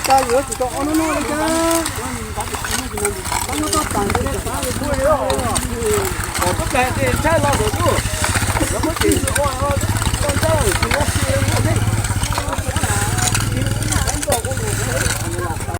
Cas yuav tsum tau ob hnub no li cas, tab nub tuaj tas nti li tas li kuj li.